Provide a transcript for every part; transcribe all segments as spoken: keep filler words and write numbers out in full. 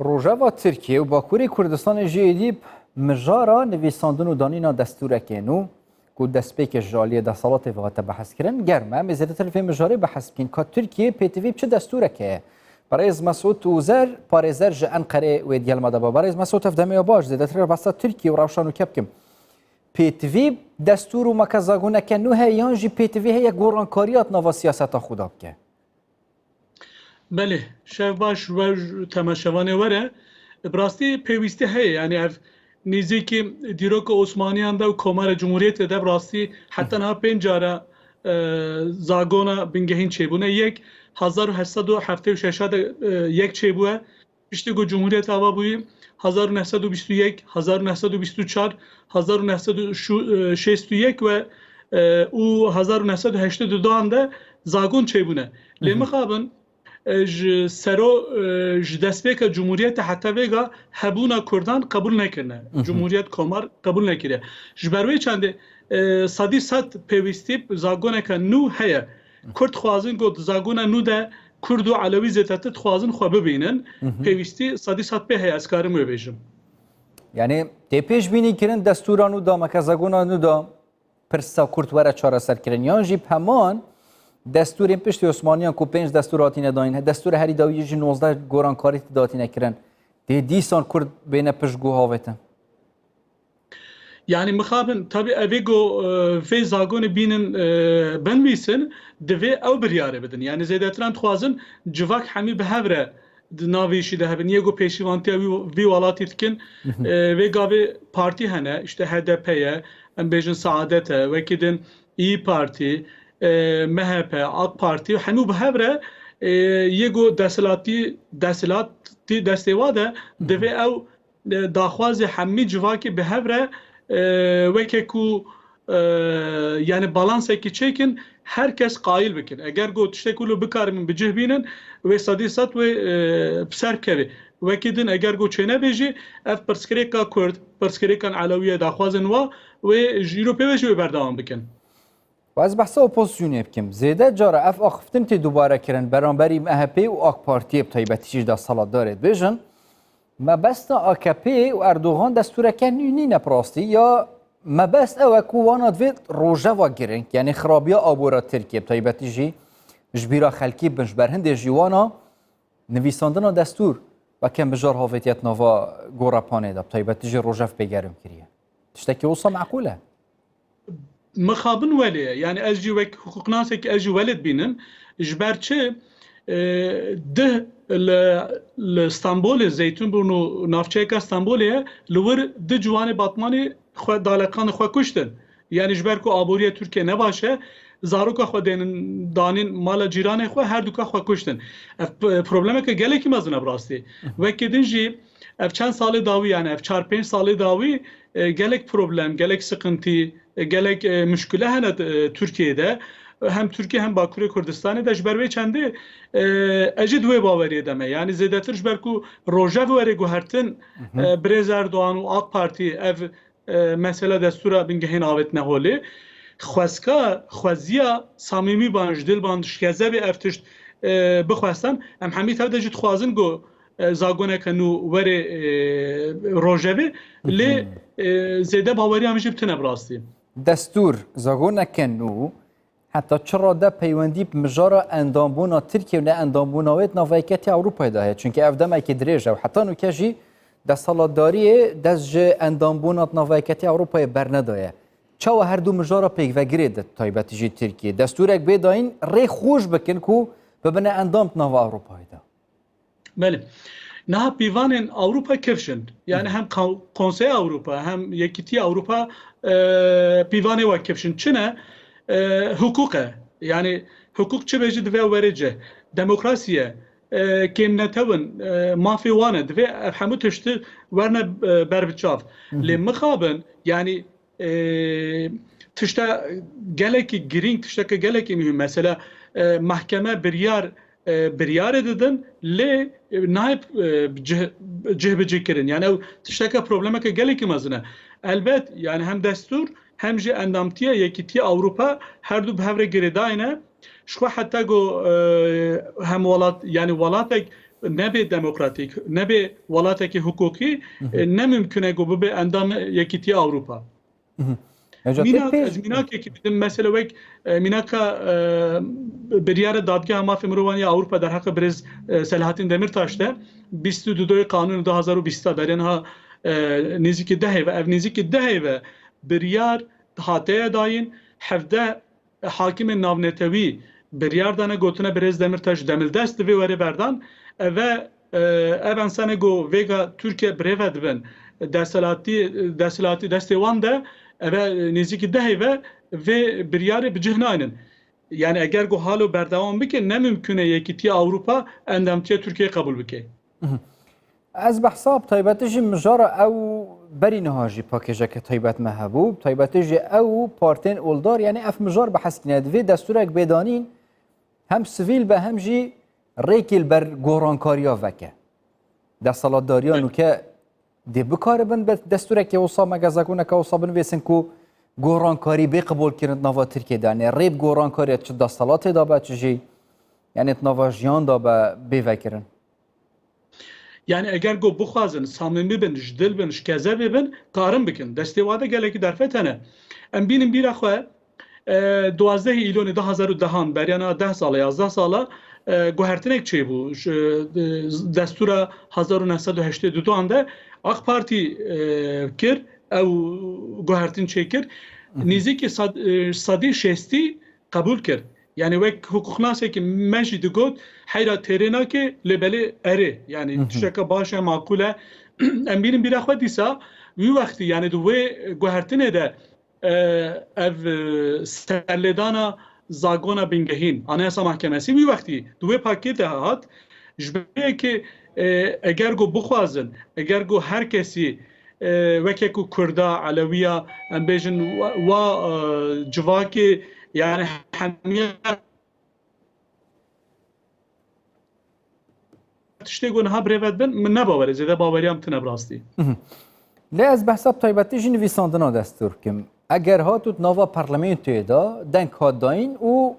Rojava Tirkiye û Bakurê Kurdistanê jî êdî mijara nivîsandin û danîna destûrekê nû ku destpêkê ji aliyê desthilatê ve hate behskirin, germ e. Em ê zêdetir li vê mijarê behs bikîn ka Tirkiye pêtivî bi çi destûrekê ye. Berêz Mesûd Uzer, parêzer ji Enqerê wê digel me de be. Berêz Mesûd, ev demê ya baş, zêdetir behsa Tirkiye û rewşa nûke bikim. Pêtivî destûr û meke zagoneke nû heye yan jî pêtivî heye gorankariya di nava siyaseta xwe de bike? Belê, şev baş we ji temaşevanê were. Bi rastî pêwîstî heye, yanî ev nêzîkî dîroka Osmaniyan de û Komara Cumhuriyetê de bi rastî heta niha pênc cara, e, zagona bingehîn çêbûne. Yek hezar û heşt sed û heftê û şeş de, e, yek çêbûye. Piştî ku Cumhuriyet ava bûyî, hezar û neh sed û bîst û yek, hezar û neh sed û bîst û çar, hezar û neh sed û şêst û yek ve, e, û hezar û neh sed û heştê û du de zagon çêbûne. Lê mixabin, e, ji sero, e, ji destpêka Cumhuriyetê heta vêga hebûna Kurdan qebûl nekirine. Cumhuriyet komar qebûl nekiriye. Ji ber wê çendê, e, sedî sed pêwîstî bi zagoneke nû heye. Kurd dixwazin ku di zagona nû de Kurd û Elewî zêdetir dixwazin xwe bibînin. Pêwîstî sedî sed pê heye, ez karim wê bêjim. Yanî tê pêşbînî kirin destûra nû da, meke zagona nû da pirsa Kurd were çareserkirin? Yan jî bi heman destûrên piştî Osmaniyan ku pênc destûr hatine dayîn, destûra herî dawî jî nozdeh gorankarî tê hatine kirin, dê dîsan Kurd bêne piştguh avêtin? Yanî mixabin, tabî evê ku, e, vê zagonê bînin, e, binivîsin, divê ew biryarê bidin. Yanî zêdetiran dixwazin civak hemî bi hev re di nav vê îşî de hebin. Yê ku pêşîvantiya wî, vî welatî dikin, e, vê gavê partî hene, işte H D P ye, em bêjin Saadet e, wekî din İYİ Partî, e, M H P, AK Partî, hemû bi hev re, e, yê ku desthilatî, desthilatî destê wa de divê ew e, daxwazê hemî civakê bi hev re, e, weke ku, e, yanî balansekî çêkin, her kes qayîl bikin. Eger ku tiştek wilo bikaribin bi cih bînin, wê sedî sed wê, e, bi ser bikeve. Wekî din eger ku çênebe jî, ev pirsgirêka Kurd, pirsgirêkan Elewî ye, daxwazên wa, wê ji îro pê ve jî wê berdewam bikin. Û ez behsa opozisyonê bikim. Zêde cara ev axiftin tê dubare kirin beramberî M H P û AK Partiyê, bi taybetî jî desthilatdarê dibêjin, mebesta A K P û Erdogan destûreke nû nîne bi rastî, ya mebest ew e ku wana divê rojeva giring, yanî xirabiya abora Tirkiye, bi taybetî jî ji bîra xelkî bin, ji ber hindê jî wana nivîsandina destûr weke mijar havêtiye di nava gorepanê de, bi taybetî jî rojev pê germ kiriye. Tiştekî wisa meqûl e? Mixabin welê ye. Yanî ez jî wek hiqûqnasekî ez jî welê dibînim. Ji ber çi, e, dih li, li Stenbolê, Zeytûnburnu navçeyeke Stenbolê ye, li wir di ciwanê Batmanê xwe daleqanê xwe kuştin. Yanî ji ber ku aboriya Tirkiye ne baş e, zaroka xwe dênin danîn mala cîranê xwe, her duka xwe kuştin. Ev p-, problemeke gelekî mezin e bi rastî. Wekî din jî ev çend salê dawî, yanî ev çar pênc salê dawî, e, gelek problem, gelek siqintî, e, gelek, e, muşkile hene, e, Tirkiyeyê de. Hem Tirkiye hem Bakurê Kurdistanê de ji ber wê çendê, e, ez jî di wê baweriyê de me. Yanî zêdetir ji ber ku rojev were guhertin, e, Birêz Erdogan û AK Partî ev, e, mesela destûra bingehên avêtine holê. Xwezka, xweziya samîmî ban, ji dil ban, ji kezebê ev tişt, e, bixwestan. Em hemî tev de jî dixwazin ku, e, zagoneke nû were, e, rojevê. Lê, e, zêde baweriya min jî bi tune bi rastî. Destûr, zagoneke nû heta çi rade peywendî bi mijara endambûna Tirkiye û ne endambûna wê di nava Yeketiya Ewropayê de heye? Çunke ev demekî dirêj e û heta nûke jî desthilatdariyê dest ji endambûna di nava Yeketiya Ewropayê bernedaye. Çawa her du mijara pêkvegirê de, taybetî jî Tirkiye, destûrek bê dayîn rê xweş bikin ku bibine endam di nava Ewropayê de? Belê. Niha pîvanên Ewropa kifş in. Yani hem Ka-, Konseya Ewropa hem Yekîtiya Ewropa, e, pîvanê we kifş in. Çi ne? E, hukuk e. Yani hukuk çi bêjî divê were cih. Demokrasî ye. E, kêmnetew in, e, mafê wan e. Divê ev hemû tişti werne, e, ber bi çav. Lê mixabin, yani e, tişta gelekî girîng, tişteke gelekî muhîm. Mesela, e, mahkeme biryar, e, biryarê didin, lê, e, nayê, e, cih, cih bi cih kirin. Yani ew tişteke problemeke gelekî mezin e. Elbet, yani hem destûr hem jî endamtiya Yekîtiya Ewropa her du bi hev re girêdayî ne. Ji xwe heta ku, e, hem welat, yani welatek nebê demokratîk, nebê welatekî hukukî, e, ne mimkun e ku bibe endam Yekîtiya Ewropa. Mînak, ez mînakekî bidim, mesela wek, e, mînaka, e, biryara Dadgeha Mafê Mirovan ya Ewropa derheqê birêz, e, Selahattin Demirtaş de bîst û du qanûn du hazar û bîst de beriya niha, e, nêzîkî dehê ve, ev nêzîkî dehê ve biryar hatiye dayîn, hevdeh hakimên navnetewî biryar dane, gotine birêz Demirtaş demildest divê were berdan. Eve, e, ev însanê ku vêga Tirkiye birêve dibin, desthilatî, desthilatî destê wan de, eve nêzîkî dehê ve vê biryarê bi cih naynin. Yani eger ku halo berdewam bike, ne mimkun e Yekîtiya Ewropa endamtiya Tirkiye qebûl bike. Ez behsa bi taybetî jî mijara ew berî niha jî pakêjeke taybet me hebû. Bi taybetî jî ew partên oldar, yani ev mijar bi heskî ne. Divê destûrek bê danîn, hem sivîl be hem jî rêkê li ber gorankariya veke. Desthilatdariya nûke dê bikaribin be destûrekê wisa me gezagoneke wisa binivîsin ku gorankarî bê qebûlkirin di nava Tirkiyê de. Yani rê bi gorankariya çi desthilatê de be çi jî yani di nava jiyan de be bê vekirin. Yani eger ku bixwazin, samimî bin, ji dil bin, ji kezebê bin, karin bikin. Destê wa de gelekî derfet hene. Em bînin bîra xwe, e, duwazdehê Îlonê du hazar û dehan, beriya niha deh sala, yazdeh sala, e, guhertinek çêbû. Ji, e, destûra hezar û neh sed û heştê û duan de AK Partî, e, kir, ew guhertin çêkir. Nêzîkî sad-, e, sedî şêstî qebûl kir. Yani wek hukuknasekî me jî digot, heyra têrê nake, lê belê erê. Yani tişteke baş e, maqûl e. Em bînin bîra xwe dîsa, wî wextî, yani di wê guhertinê de, e, ev, e, serlêdana zagona bingehîn, Anayasa Mahkemesi wî wextî di wê pakêt de hat, ji ber yekê, e, eger ku bixwazin, eger ku her kesî, e, weke ku Kurda, Elewiya, em bêjin wa, wa, e, civakê, yani hemiya tiştê ku niha birêve dibin, min ne bawer e, zêde baweriya min tune bi rastî. Mhm. Lê ez behsa bi taybetî jî nivîsandina destûr kim. Eger hat û di nava parlamentoyê de deng hat dayîn û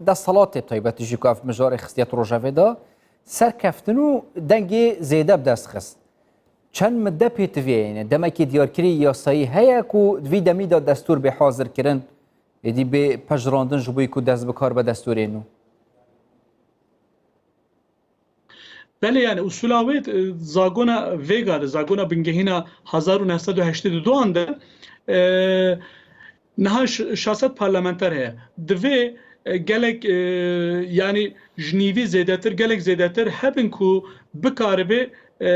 desthilatê bi taybetî jî ku ev mijarê xistiye di rojevê de serkeftin û dengê zêde bi dest xist. Çend midde pêtiviye, yani demekî diyarkirî yasayî heye ku di vî demî de destûr bê hazirkirin, êdî bê pejirandin ji bo ku dest bi kar be destûrê nû? Belê, yani usula wê, e, zagona vêga de, zagona bingehîna hezar û neh sed û heştê û duan de, e, niha ş-, şeş sed parlamenter heye. Divê, e, gelek, e, yani ji nîvî zêdetir, gelek zêdetir hebin ku bikaribe, e,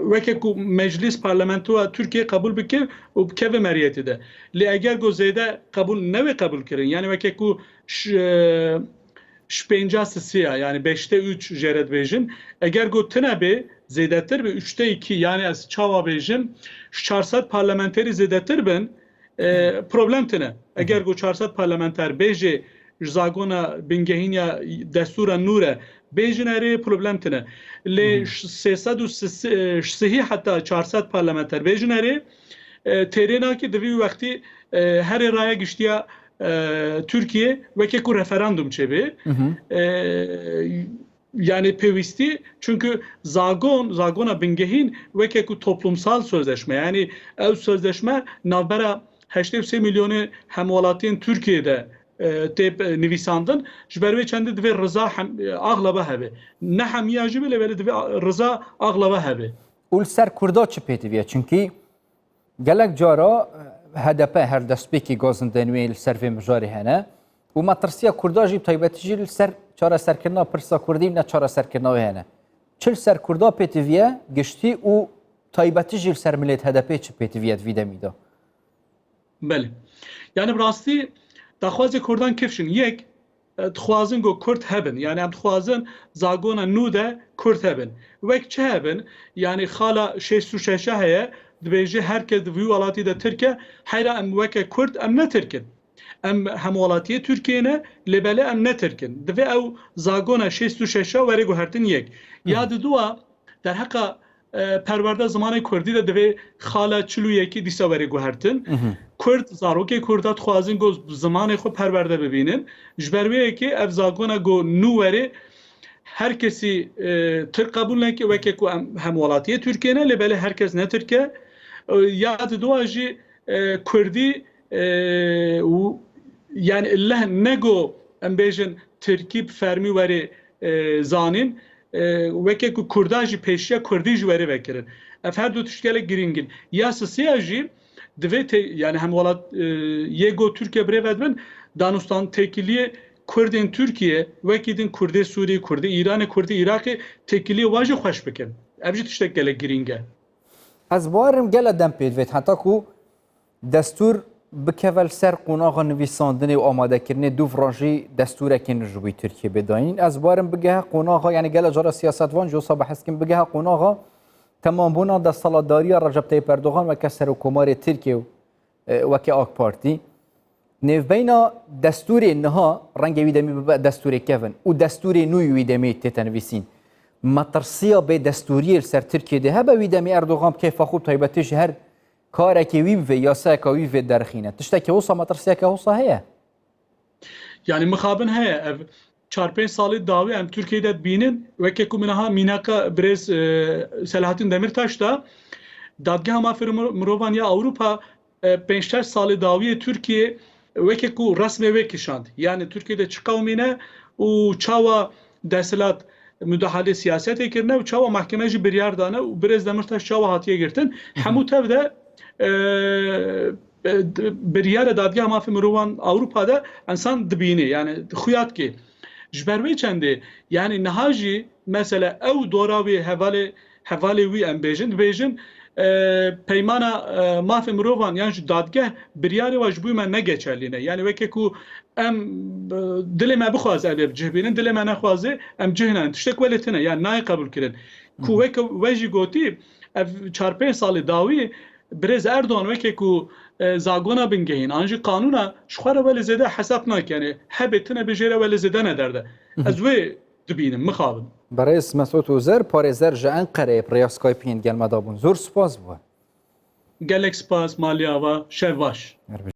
weke ku meclis, parlamentoya Tirkiye qebûl bike û bikeve meriyetê de. Lê eger ku zêde qebûl newê qebûl kirin, yani weke ku ş-, e, ji pênca sisiya, yani beşte üç jê re dibêjin. Eger ku tune bê, zêdetir be, üçte iki, yani ez çawa bêjim, ji çar sed parlamenterî zêdetir bin, e, problem tune. Eger ku çar sed parlamenter bêjê ji zagona bingehîn ya destûra nû re bêjin erê, problem tune. Lê ji sê sed û sihî heta çar sed parlamenter bêjin erê, e, têrê nake, di vî wextî, e, herê raya giştiya, e, Tirkiye weke ku referandum çêbê. E, yani pêwîstî, çünkü zagon, zagona bingehîn weke ku toplumsal sözleşme, yani ew sözleşme navbera heştê û sê milyonê hemwelatiyên Tirkiye de, e, tê, e, nivîsandin. Ji ber wê çendî divê riza hem, e, axlaba hebe. Ne hemiya jî bile, belê divê a-, riza axlaba hebe. Û li ser Kurda çi pêtiviye? Çünkü gelek cara, e, H D P her destpêkî gazindên wê li ser vê mijarê hene û metirsiya Kurda jî, bi taybetî jî li ser çareserkirina pirsa Kurdî û ne çareserkirina wê hene. Çi li ser Kurda pêtiviye giştî û taybetî jî li ser milêt H D P çi pêtiviye di vî demî de? Belê. Yani bi rastî daxwazê Kurdan kifş in. Yek, e, dixwazin ku Kurd hebin. Yani em dixwazin zagona nû de Kurd hebin. Wek çi hebin? Yani xala şêst û şeş heye, dibêje her kes di vî welatî de Tirk e, heyra em weke Kurd, em ne Tirk in. Em hemwelatiyê Tirkiyê ne, lê belê em ne Tirk in. Divê ew zagona şêst û şeş were guhertin yek. Ya diduwa, derheqa, e, perwerde zimanê Kurdî de divê xala çil û yekî dîsa were guhertin. Kurd, zarokê Kurda dixwazin ku zimanê xwe perwerde bibînin. Ji ber wê yekê ev zagona ku nû were, her kesî e, Tirk qebûl neke, weke ku em hemwelatiyê Tirkiyê ne, lê belê her kes ne Tirk e. E, ya di dua jî e, Kurdî e, û yani illeh nego em bêjin Tirkî bi fermî werê e, zanîn. E, weke ku Kurda jî pêşiya Kurdî ji werê vekirin. Ev her du tişt gelek girîng in. Ya sisiya jî divê te, yani hemwelat e, yê got Tirkiye birêve dibin, danûstan têkiliyê Kurdên Tirkiye, wekî din Kurdê Sûrî, Kurdê Îranê, Kurdê Iraqê têkiliyê wan jî xweş bikin. Ev jî tiştek gelek girîng e. Ez bawerim gele dem pê divêt heta ku destûr bikeve li ser qonaxa nivîsandinê û amadekirinê dûv re jî destûrekê nû ji bo Tirkiyê bê dayîn. Ez bawerim bigehe qonaxa, yani gele cara siyasetvan jî wisa behs kin, bigehe qonaxa temambûna desthilatdariya Recep Tayyip Erdogan weke Serokkomarê Tirkiyê û e, weke AK Partî. Nêvbeyna destûrê niha rengê wî demê bibe destûrê kevin û destûrê nû wî demê tête nivîsîn. Metirsiya bê destûriyê li ser Tirkiyê de hebe, wî demê Erdogan bi keyfa xwe, taybetî ji her karekê wî bivê, yasayeka wî bivê derxîne. Tiştekî wisa, metirsiyeke wisa heye? Yani mixabin heye. Ev çar pênc salê dawî em Tirkiyeyê de dibînin. Weke ku min aha mînaka birêz e, Selahattin Demirtaş da, Dadgeha Mafê Miro- Mirovan ya Ewropa e, pênc şeş salê dawiyê Tirkiye weke ku resmê wê kişand. Yani Tirkiye de çi qewmî ne û çawa desthilat müdahale siyasetê kirine û çawa mahkeme jî biryar dane û birêz Demirtaş çawa hatiye girtin. Hemû tev de e, e, d- biryara Dadgeha Mafê Mirovan Ewropa de ensan dibînê, yani xuya dikê. Ji ber vê çendê, yani niha jî mesela ew dora wê hevalê, hevalê wî em bêjin, dibêjin, e, peymana e, mafê mirovan yan jî dadgeh biryarê wa ji bo me ne geçerlî ne. Yani weke ku em e, dilê me bixwaze ev ê bi cih bînin, dilê me nexwaze em cih nayên. Tiştek welê tune, yani nayê qebûl kirin. Ku weke we jî gotî, ev çar pênc salê dawî birêz Erdogan weke ku e, zagona bingehîn an jî qanûna ji xwe re welê zêde hesab nake. Yani hebê tune bê jê re welê zêde ne derde. Ez wê dibînim, mixabin. Berêz Mesûd Ozer, parêzer ji Enqereyê bi rêya Skype'ê yên gel me de bûn. Zor spas bi we. Gelek spas, malî ava, şev baş.